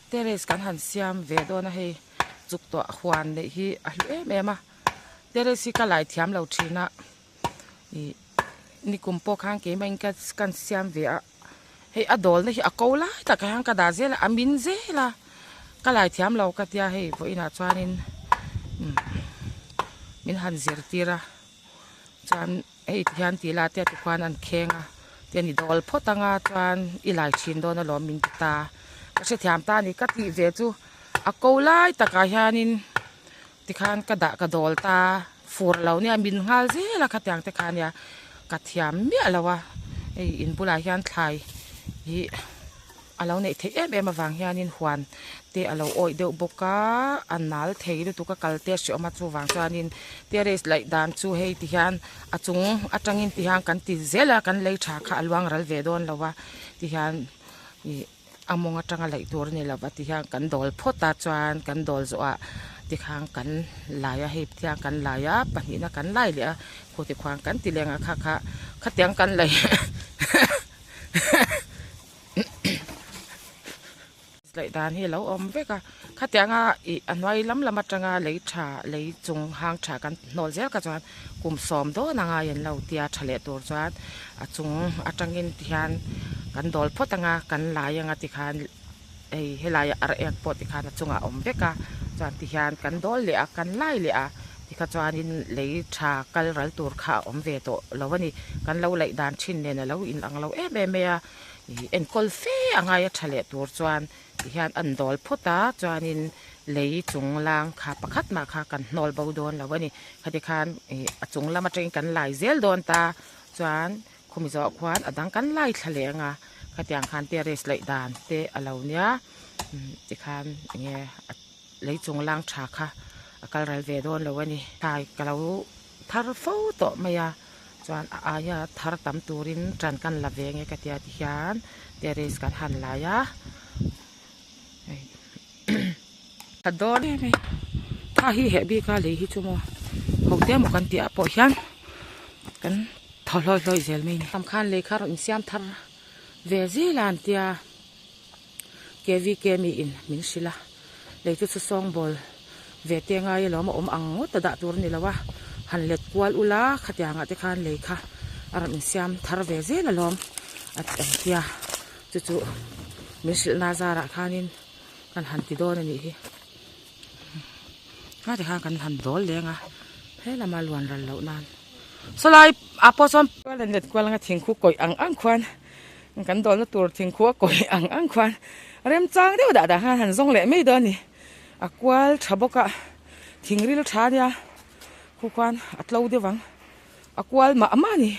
Terrace kan han siam ve dawn a hei chuk tawh huan neih hi a hlu em em a terrace hi ka lai thiam lo thin a ih nikum pawh khan keimah in ka kan siam ve a hei a dawl na hi a ko lai tak ah hian ka dah zel a a min zel a ka lai thiam lo ka tia hei vawiinah chuanin umm min han zirtir a chuan hei ti hian tih la te ti khuan an kheng a te ni dawl phawt anga chuan i lai thin dawn alawm min ti ta ka hrethiam ta a ni ka tih ve chu a ko lai takah hianin tikhan ka dah ka dawl ta fur lo nia min nghal zel a khatiang te kha nia ka thiam miah lo a hei in bulah hian thlai hi a lo neih theih em em avang hianin huan te a lo awih deuh bawk a a nal thei lutuk a kal te a hreawm a chuvang chuanin terrace laih dan chu hei ti hian a chung atangin ti hian kan ti zel a kan lei tha kha a luang ral ve dawn lo a ti hian ih a mawng atanga laih tur a ni lo va ti hian kan dawl phawt a chuan kan dawl zawhah tikhan kan lai a hei tiang kan lai a pahnihna kan lai leh a khu tikhuan kan ti leng a kha kha khatiang kan lei Laih dan hi a lo awm vek a khatianga ih a hnuai lam lam atanga lei tha lei chung hang tha kan hnawl zel kha chuan kum sawm dawn anga in lo tia tha leh tur chuan a chung atangin tihian kan dawl phawt anga kan lai anga tikhan hei helai ah ar ek pawh tikhan a chungah a awm vek a chuan tihian kan dawl leh a kan lai leh a tikha chuanin lei tha kal ral tur kha a awm ve tawh lo a ni kan lo laih dan thin nen a lo inang lo em em mai a ih enkawl fe a ngai a tha leh tur chuan tihian an dawl phawt a chuanin lei chung lang kha pakhat mah kha kan hnawl bo dawn lo a ni khati khan ih a chung lam atangin kan lai zel dawn ta chuan khumi zawh khuan a dang kan lai thla leh ang a khatiang khan terrace laih dan te a lo nia tikhan enge lei chung lang tha kha a kal ral ve dawn lo a ni thlai ka lo thar fo tawh mai a chuan a aia thar tam turin tan kan la ve nge ka tia tihian terrace kan han lai a hei a dawn em em tha hi heh bik a lei hi chu maw ho te emaw kan tih ah pawh hian kan thaw hlawi hlawi zel mai a ni tam khan lei kha rawn insiam thar ve zel a an tia K_V_K mi in min hrilh a lei chu chu sawngbawl ve te ngai alawm a awm ang ngawt a dah tur a ni lo a han let kual ula khatiang ah te khan lei kha a rawn insiam thar ve zel alawm a ti ang tia chu chu min hrilh na zarah khanin kan han ti dawn a nih hi kha tikhan kan han dawl leng a helama luan ral loh nan sawlai ah pawh sawn kual an let kual anga thingkhu kawih ang ang khuan kan dawlna tur thingkhu a kawih ang ang khuan remchang deuh dah dah khan han zawng leh mai dawn a ni a kual tha bawk a thing ril tha ania khu khuan a tlo deuh ang a kual mah mah a ni.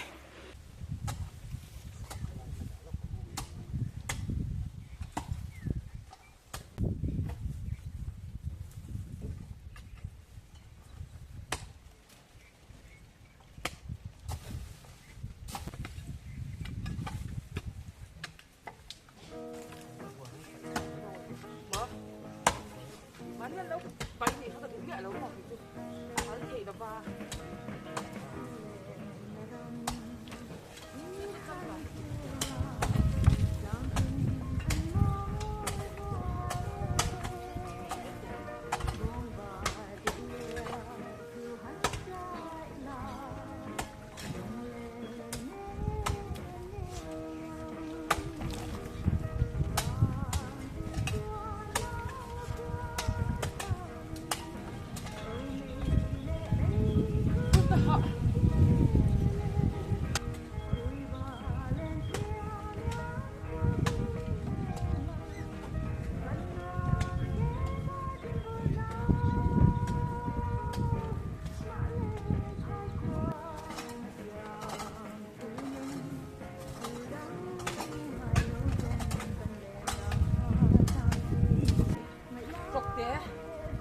Chawkte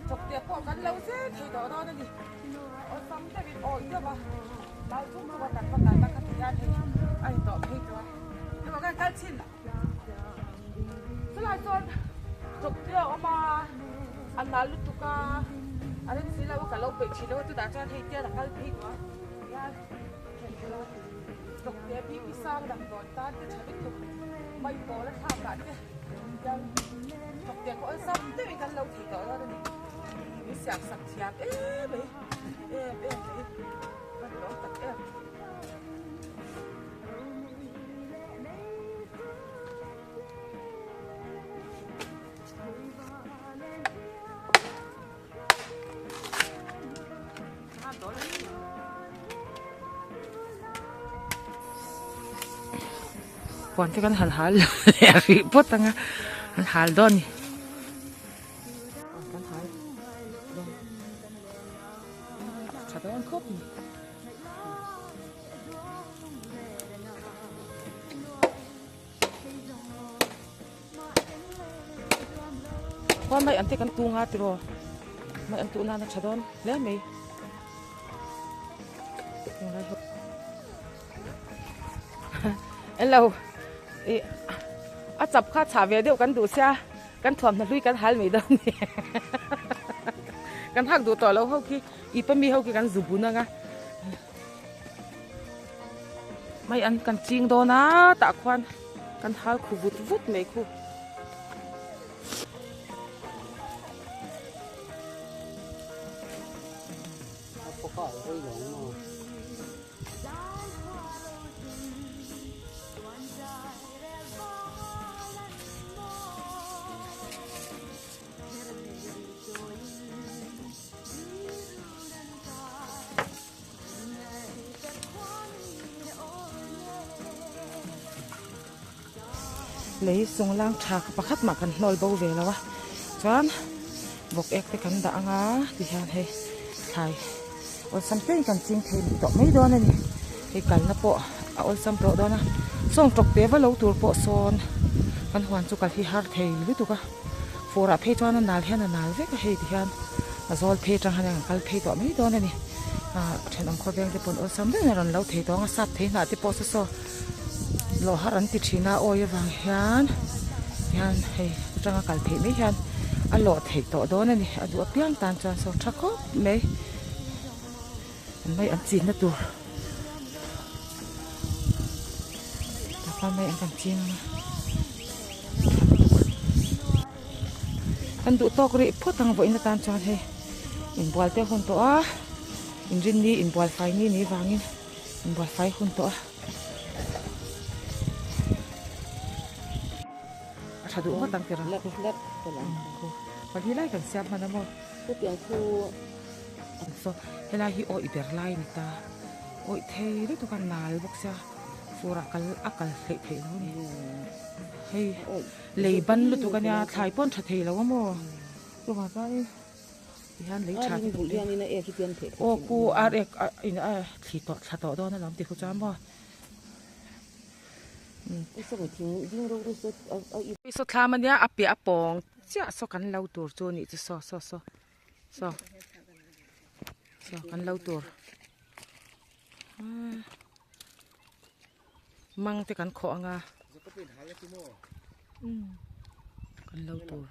chawkte pawh kan lo zel thei tawh dawn a ni awlsam deuhin awih deuh a mau thum thum a kan va kal ta kha ti hian hei a in tawh phei tawh a hema kan kal chin chulai chuan chawkte a awm a a nal lutuk a a rem si lo a ka lo peih thin lo a chutah chuan hei tian a kal phei tawh a tihian chawkte bik hi sang damdawi tan te tha lutuk mai pawl a thlak ah te. kan lo thei tawh dawn a ni. Min siam sak thiam em mai, em em mai, van lawm tak em. Puan te kan han hal leh rih phawt ang a an hal dawn a ni kan hal dawn a tha dawn khawp mai. Khuan mai an te kan tung a tiraw mai an tuh nan a tha dawn hle mai hello ih a chap kha chhah ve deuh kan duh sia kan thuamhnaw hlui kan hal mai dawn ni kan hak duh tawh lo ho khi ih pami ho khi kan zu bun ang a. Mai an kan ching dawn a tah khuan kan hal khu vut vut mai khu. Lei sung lang tha kha pakhat mah kan hnawl bo ve lo a chuan vawk ek te kan dah anga tihian hei thlai awlsam te in kan ching thei tawh mai dawn a ni hei kalna pawh a awlsam tawh dawn a sawng tawk te va lo tur pawh sawn kan huan chu kal hi har thei lutuk a fur ah phei chuan a nal hian a nal vek a hei tihian a zawl phei atang hian an kal phei tawh mai dawn a ni ah thenawm khawveng te pawn awlsam deuhin a rawn lo thei tawh ang a sap thei hnah te pawh saw saw lawh har an ti thin a awi avang hian hian hei atanga kal theih mai hian a lawh theih tawh dawn a ni a duh apiang tan chuan saw tha khawp mai an mai an chinna tur tah khan mai an kan ching ang a. Kan duh tawk rih phawt ang vawiin atan chuan hei inbual te hun tawh a inrinni inbual fai ni ni vangin inbual fai hun tawh a a tha duh ngawt ang tira pali lai kan siam hman a maw saw helai hi awih ber lai a ni ta awih thei lutuk a nal bawk sia fur ah kal a kal hleih theih lo a ni hei. Lei ban lutuk a nia thlai pawn tha thei lo a maw chuvang chuanin tihian lei tha te aw khu ar ek a in a thli tawh thla tawh dawn alawm ti khu chuan maw saw thlam a nia a piah a pawng chiah saw kan lo tur chu anih chu saw saw saw saw saw kan lo tur Mang te kan khawh ang a. Kan lo tur.